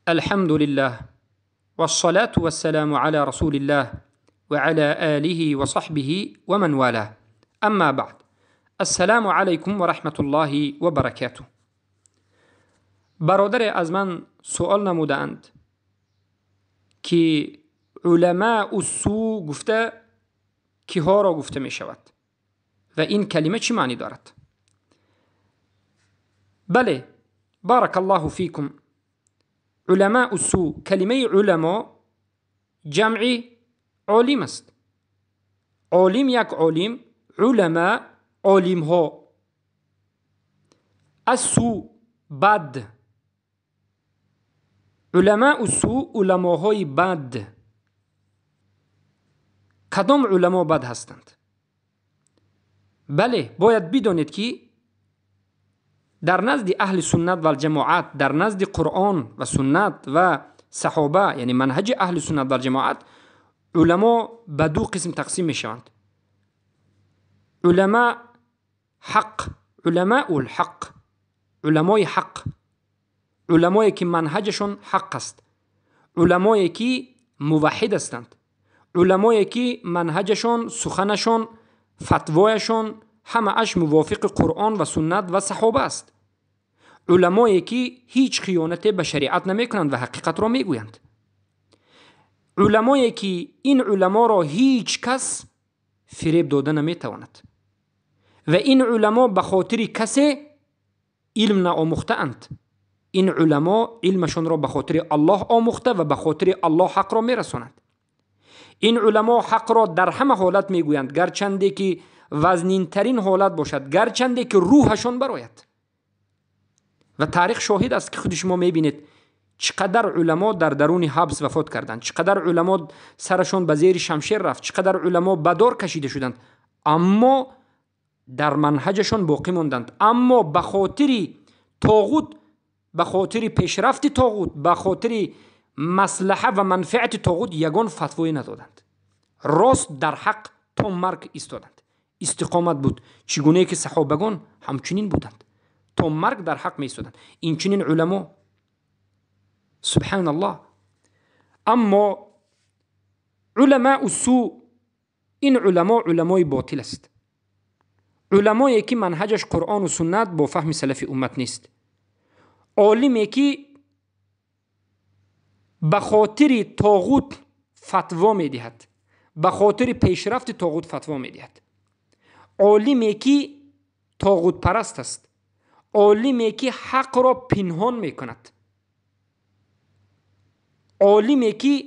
الحمد لله والصلاة والسلام على رسول الله وعلى آله وصحبه ومن والاه. أما بعد، السلام علیکم و رحمة الله و برکاته. برادر از من سوال نمودند که علماء السوء گفته کیها را گفته می شود و این کلمه چی معنی دارد؟ بله، بارک الله فیکم. علماء السوء، کلمه علما جمع عالم است. عالم یک عالم، علما عالم ها. السوء بد، علماء السوء علماهای بد. کدام علما بد هستند؟ بله، باید بدانید که در نزد اهل سنت و الجماعت، در نزد قرآن و سنت و صحابه، یعنی منهج اهل سنت و الجماعت، علما به دو قسم تقسیم می شوند: علما حق، علماء الحق، علمای حق، علمایی که منهجشون حق است، علمایی که موحد هستند، علمایی که منهجشون، سخنشون، فتوایشون همه اش موافق قرآن و سنت و صحابه است، علمایی که هیچ خیانت به شریعت نمیکنند و حقیقت را میگویند، علمایی که این علما را هیچ کس فریب داده نمیتواند و این علما به خاطر کسی علم نآموخته اند. این علما علمشان را به خاطر الله آموخته و به خاطر الله حق را میرسانند. این علما حق را در همه حالت میگویند، گرچنده که وزنین ترین حالت باشد، گرچنده که روحشان براید. و تاریخ شاهد است که خود شما میبینید چقدر علما در درون حبس وفات کردند، چقدر علما سرشان به زیر شمشیر رفت، چقدر علما به دار کشیده شدند، اما در منهجشان باقی ماندند. اما به خاطر طاغوت، به خاطر پیشرفت طاغوت، به خاطر مصلحه و منفعت طاغوت یگان فتوی ندادند. راست در حق تا مرگ ایستادند. استقامت بود، چگونه که صحابگان همچنین بودند، تا مرگ در حق می ایستادند. این چنین علما، سبحان الله. اما علماء السوء، این علما علمای باطل است، علمایی که منهجش قرآن و سنت با فهم سلف امت نیست، عالمی که به خاطر طاغوت فتوا میدهد، به خاطر پیشرفت طاغوت فتوا میدهد، عالمی که طاغوت پرست است، عالمی که حق را پنهان میکند، عالمی که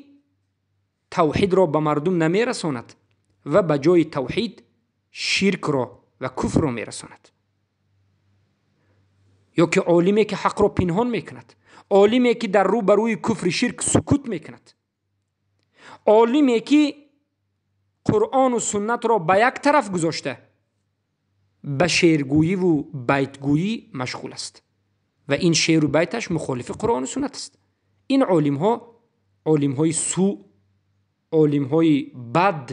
توحید را به مردم نمیرساند و به جای توحید شرک را و کفر را میرساند، یا که عالمی که حق را پنهان میکند، عالمی که در رو بروی کفر شرک سکوت میکند، عالمی که قرآن و سنت را به یک طرف گذاشته به شعرگویی و بیتگویی مشغول است و این شعر و بیتش مخالف قرآن و سنت است. این عالم ها عالم های سوء، عالم های بد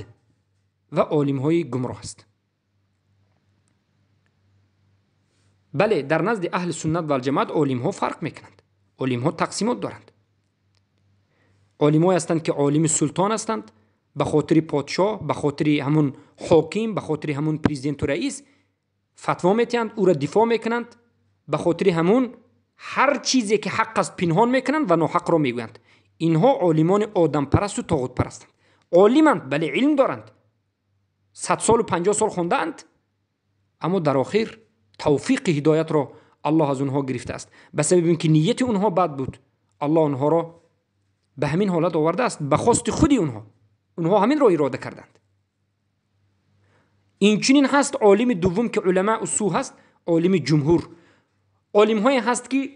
و عالم های گمراه است. بله، در نزد اهل سنت و الجماعت عالم ها فرق میکنند، عالم ها تقسیمات دارند. عالم ها هستند که عالم سلطان هستند، به خاطر پادشاه، به خاطر همون حاکم، به خاطر همون پرزیدنت و رئیس فتوا میتند، او را دفاع میکنند، به خاطر همون هر چیزی که حق است پنهان میکنند و ناحق را میگویند. اینها عالمان آدم پرست و طاغوت پرستند. عالمند، بله علم دارند، 100 سال و 50 سال خواندند، اما در آخر توفیق هدایت را الله از اونها گرفته است. به سبب اینکه نیت اونها بد بود، الله اونها را به همین حالت آورده است، به خواست خودی اونها، اونها همین را اراده کردند. این چنین هست عالم دوم که علماء السوء هست، عالم جمهور، عالم های هست که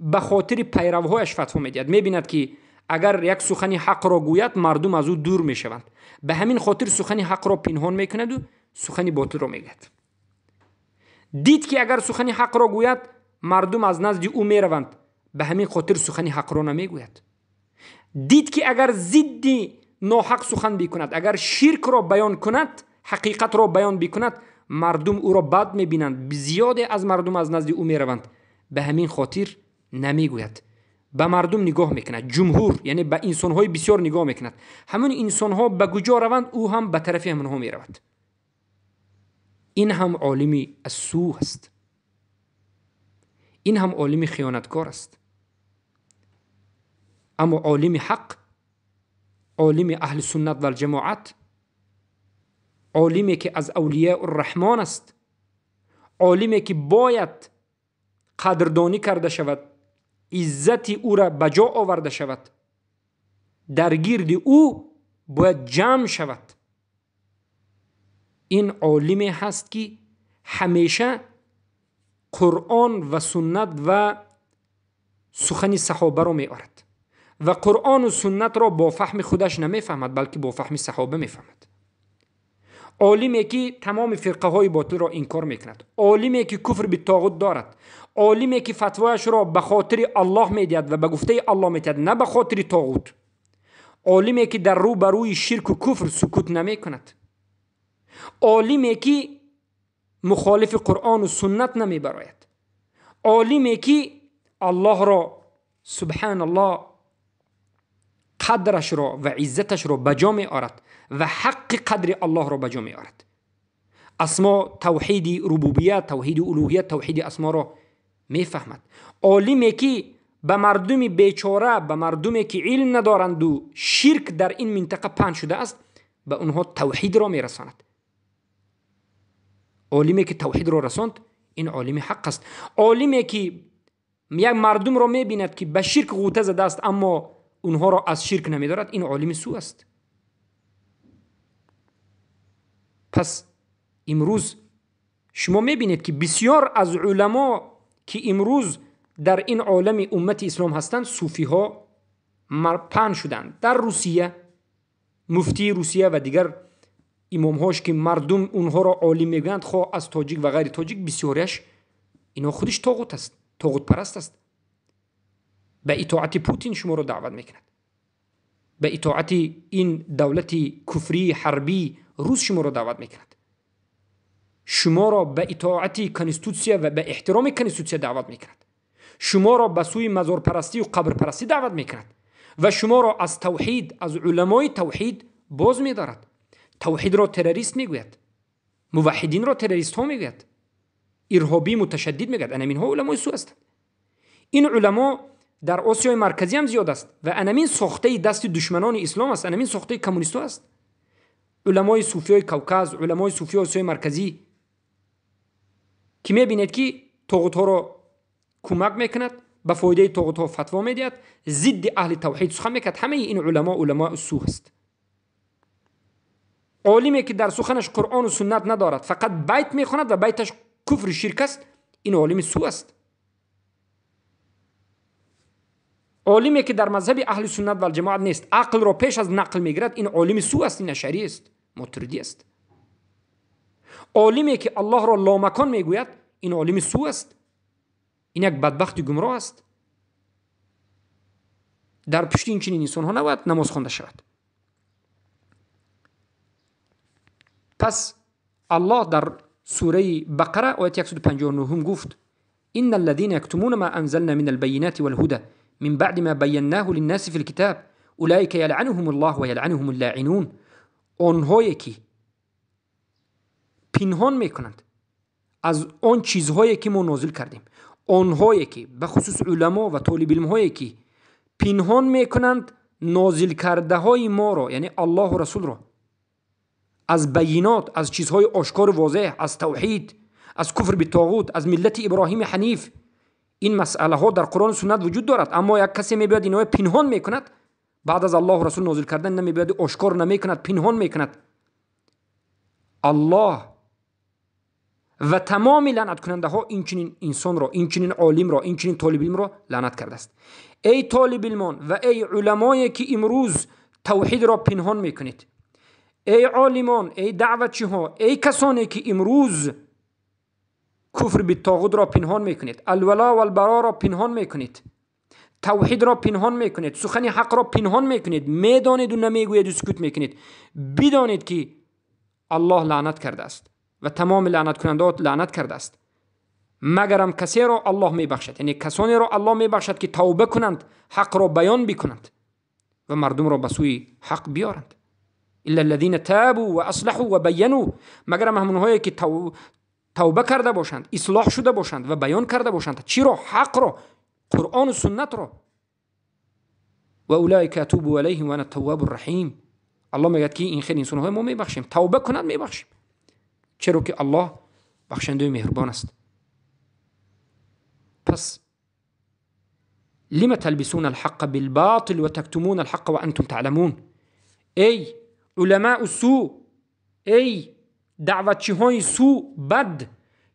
به خاطر پیروهایش فتوا میدهد. میبیند که اگر یک سخن حق را گوید مردم از او دور میشوند، به همین خاطر سخن حق را پنهان میکند و سخن باطل را میگوید. دید که اگر سخن حق را گوید مردم از نزد او میروند، به همین خاطر سخن حق را نمیگوید. دید که اگر ضد ناحق سخن بکند، اگر شرک را بیان کند، حقیقت را بیان بکند، مردم او را بد میبینند، زیاده از مردم از نزد او میروند، به همین خاطر نمیگوید. ба мардум нигоҳ мекунад, ҷумҳур, яъне ба инсонҳои бисёр нигоҳ мекунад. Ҳамон инсонҳо ба куҷо раванд, ӯ ҳам ба тарафи ҳамонҳо меравад. Ин ҳам олими ассӯ аст, ин ҳам олими хиёнаткор аст. Аммо олими ҳақ, олими аҳли суннат валҷамоат, олиме ки аз авлияи раҳмон аст, олиме ки бояд қадрдонӣ карда шавад, иззати ӯра ба ҷо оварда шавад, дар гирди ӯ бояд ҷамъ шавад. Ин олиме ҳаст ки ҳамеша Қуръон ва суннат ва сухани саҳобаро меорад ва Қуръону суннатро бо фаҳми худаш намефаҳмад, балки бо фаҳми саҳоба мефаҳмад. Олиме ки тамоми фирқаҳои ботилро инкор мекунад, олиме ки куфр битоғут дорад, олиме ки фатвояшро ба хотири Аллоҳ медиҳад ва ба гуфтаи Аллоҳ медиҳад, на ба хотири тоғут, олиме ки дар рӯ ба рӯи ширку куфр сукут намекунад, олиме ки мухолифи Қуръону суннат намебарояд, олиме ки Аллоҳро субҳаналлоҳ қадрашро ва иззаташро ба ҷо меорад ва ҳаққи қадри Аллоҳро ба ҷо меорад. Асмо тавҳиди рубубият, тавҳиди улуҳият, тавҳиди асморо мефаҳмад. Олиме ки ба мардуми бечора, ба мардуме ки илм надоранду ширк дар ин минтақа паҳн шудааст, ба онҳо тавҳидро мерасонад. Олиме ки тавҳидро расонд, ин олими ҳақ аст. Олиме ки як мардумро мебинад ки ба ширк ғӯта задааст, аммо онҳоро аз ширк намедорад, ин олими сӯ аст. Пас имрӯз шумо мебинед ки бисёр аз уламо ки имрӯз дар ин олами уммати ислом ҳастанд, суфиҳо паҳн шуданд. Дар Русия, муфтии Русия ва дигар имомҳош ки мардум онҳоро олим мегӯянд, хоҳ аз тоҷик ва ғайри тоҷик, бисёриаш инҳо худиш тоғут аст, тоғутпараст аст. Ба итоати Путин шуморо даъват мекунад, ба итоати ин давлати куфрии ҳарбии рус шуморо даъват мекунад, шуморо ба итоати конститутсия ва ба эҳтироми конститутсия даъват мекунад, шуморо ба сӯи мазорпарастию қабрпарастӣ даъват мекунад ва шуморо аз тавҳид, аз уламои тавҳид боз медорад. Тавҳидро террорист мегӯяд, муваҳҳидинро террористҳо мегӯяд, ирҳобии муташаддид мегӯяд. Анаминҳо уламои сӯ ҳастанд. Ин уламо дар Осиёи Марказӣ ҳам зиёд аст ва анамин сохтаи дасти душманони ислом аст, анамин сохтаи коммунистҳо аст. Уламои суфиёи Кавказ, уламои суфиёи Осиёи Марказӣ ки мебинед ки тоғутҳоро кӯмак мекунад, ба фоидаи тоғутҳо фатво медиҳад, зидди аҳли тавҳид сухан мекунад. Ҳамаи ин уламо уламои сӯ аст. Олиме ки дар суханаш Қуръону суннат надорад, фақат байт мехонад ва байташ куфру ширк аст, ин олими сӯ аст. Олиме ки дар мазҳаби аҳли суннат валҷамоат нест, ақлро пеш аз нақл мегирад, ин олими сӯ аст, ин ашарӣ аст, мотуридӣ аст. Олиме ки Аллоҳро ломакон мегӯяд, ин олими сӯ аст, ин як бадбахти гумроҳ аст. Дар пушти ин чунин инсонҳо набояд намоз хонда шавад. Пас Аллоҳ дар сураи Бақара ояти 159 гуфт: إن الذين يكتمون ما أنزلنا من البينات والهدى من بعد ما بيناه للناس في الكتاب أولئك يلعنهم الله ويلعنهم اللاعنون. آنهایی که پنهان میکنند از آن چیزهایی که ما نازل کردیم، آنهایی که به خصوص علما و طالب علمهایی که پنهان میکنند نازل کرده های ما را، یعنی الله و رسول را، از بینات، از چیزهای آشکار و واضح، از توحید، از کفر به طاغوت، از ملت ابراهیم حنیف، این مسئله ها در قرآن و سنت وجود دارد، اما یک کسی میبیاد اینها پنهان میکند، بعد از الله و رسول نازل کردن نمیبیاد، آشکار نمیکند، پنهان میکند. الله و تمام لعنت کننده ها این چنین انسان را، این چنین عالم را، این چنین طالب علم را لعنت کرده است. ای طالب علمان و ای علمایی که امروز توحید را پنهان میکنید، ای عالمان، ای دعوتچی ها، ای کسانی که امروز کفر به طاغوت را پنهان میکنید، الولا و البرا را پنهان میکنید، توحید را پنهان میکنید، سخن حق را پنهان میکنید، میدانید و نمیگویید و سکوت میکنید، بدانید که الله لعنت کرده است و تمام لعنت کننده ها لعنت کرده است. Магарам касеро Аллоҳ мебахшад, яъне касонеро Аллоҳ мебахшад ки тавба кунанд, ҳақро баён бикунанд ва мардумро ба сӯи ҳақ биёранд. Илла аллазина табу ва аслаҳу ва байяну, магарам ҳамонҳое ки тавба карда бошанд, ислоҳ шуда бошанд ва баён карда бошанд. Чиро? Ҳақро, Қуръону суннатро. Ва улайка атубу алайҳим ва ана таввабу раҳим. Аллоҳ мегӯяд ки ин хел инсонҳои мо мебахшем, тавба кунанд мебахшем, чаро ки Аллоҳ бахшандаи меҳрубон аст. Пас лима талбисуна алҳаққа билботил ва тактумуна алҳаққа ва антум таъламун. Эй уламаи су, эй даъватчиҳои су бад,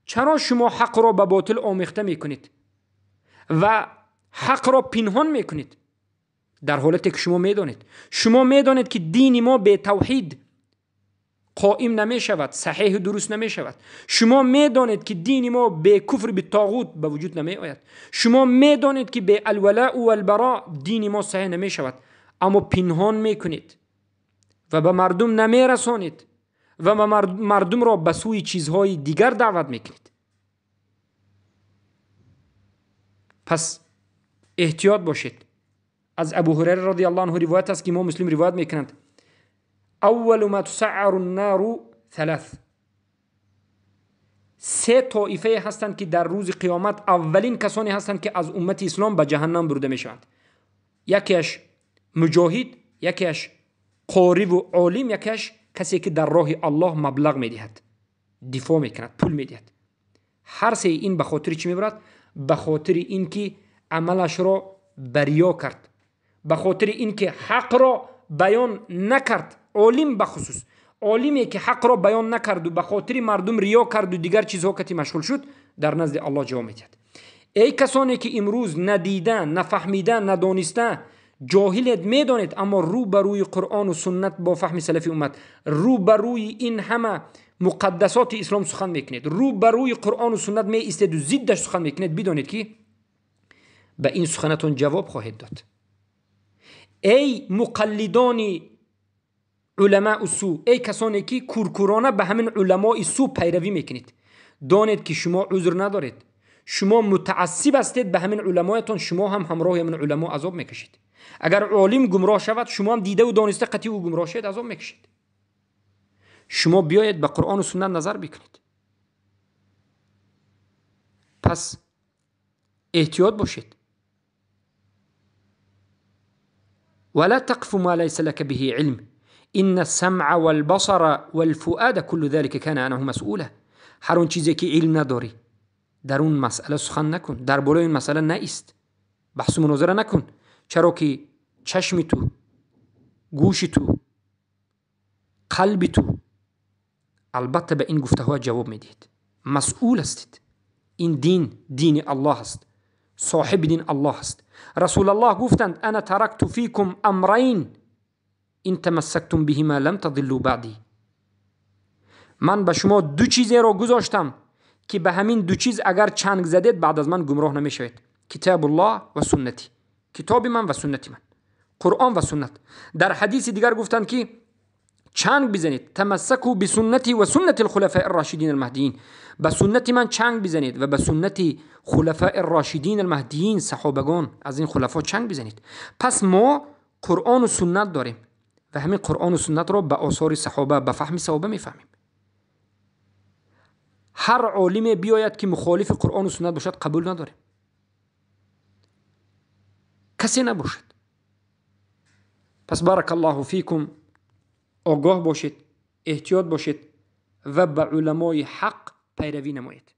чаро шумо ҳақро ба ботил омехта мекунед ва ҳақро пинҳон мекунед, дар ҳолате ки шумо медонед, шумо медонед ки дини мо бетавҳид қоим намешавад, саҳеҳу дуруст намешавад. Шумо медонед ки дини мо бе куфр битоғут ба вуҷуд намеояд. Шумо медонед ки бе алвалау валбаро дини мо саҳеҳ намешавад, аммо пинҳон мекунед ва ба мардум намерасонед ва мардумро ба сӯи чизҳои дигар даъват мекунед. Пас эҳтиёт бошед. Аз Абу Ҳурайра радиаллоҳу анҳу ривоят аст ки имом Муслим ривоят мекунанд: аввалу ма тусаъару ннару салас. Се тоифае ҳастанд ки дар рӯзи қиёмат аввалин касоне ҳастанд ки аз уммати ислом ба ҷаҳаннам бурда мешаванд. Якеаш муҷоҳид, якеаш қориву олим, якеаш касе ки дар роҳи Аллоҳ маблағ медиҳад, дифоъ мекунад, пул медиҳад. Ҳар сеи ин ба хотири чӣ мебарад? Ба хотири ин ки амалашро бариё кард, ба хотири ин ки ҳақро баён накард. Олим бахусус, олиме ки ҳақро баён накарду ба хотири мардум риё карду дигар чизҳо кати машғул шуд, дар назди Аллоҳ ҷавоб медиҳад. Эй касоне ки имрӯз надида, нафаҳмида, надониста ҷоҳилед, медонед, аммо рӯ ба рӯи Қуръону суннат бо фаҳми салафи уммат, рӯ ба рӯи ин ҳама муқаддасоти ислом сухан мекунед, рӯ ба рӯи Қуръону суннат меистеду зиддаш сухан мекунед, бидонед ки ба ин суханатон ҷавоб хоҳед дод. Эй муқаллидони уламаи су, эй касоне ки куркурона ба ҳамин уламои су пайравӣ мекунед, донед ки шумо узр надоред, шумо мутаассиб ҳастед ба ҳамин уламоятон, шумо ҳам ҳамроҳи ҳамин уламо азоб мекашед. Агар олим гумроҳ шавад, шумо ҳам дидаву дониста қатъи ӯ гумроҳ шавед, азоб мекашед. Шумо биёед ба Қуръону суннат назар бикунед. Пас эҳтиёт бошед. ولا تقف ما ليس لك به علم إن السمع والبصر والفؤاد كل ذلك كان عنه مسؤولا. هر اون چیزی که علم نداری در اون مسئله سخن نکن، در بالای این مسئله نیست، بحث و مناظره نکن، چرا که چشم تو، گوش تو، قلب تو البته به این گفته ها جواب میدید. مسئول هستید. این دین دین الله است، صاحب دین الله است. رسول الله گفتند انا ترکت فیکم امرین این تمسکتم بهما لم تضلوا بعدی. من به شما دو چیز را گذاشتم که به همین دو چیز اگر چنگ زدید بعد از من گمراه نمیشوید: کتاب الله و سنتی، کتاب من و سنت من، قرآن و سنت. در حدیث دیگر گفتند که چنگ بزنید، تمسکوا بسنتی و سنت الخلفاء الراشدین المهدیین، به سنت من چنگ بزنید و به سنت خلفاء الراشدین المهدیین، صحابگان از این خلفا چنگ بزنید. پس ما قرآن و سنت داریم و همین قرآن و سنت را به آثار صحابه، به فهم صحابه میفهمیم. هر عالم بیاید که مخالف قرآن و سنت باشد قبول نداریم، کسی نباشد. پس بارک الله فیکم، آگاه باشید، احتیاط باشید و به علمای حق پیروی نمایید.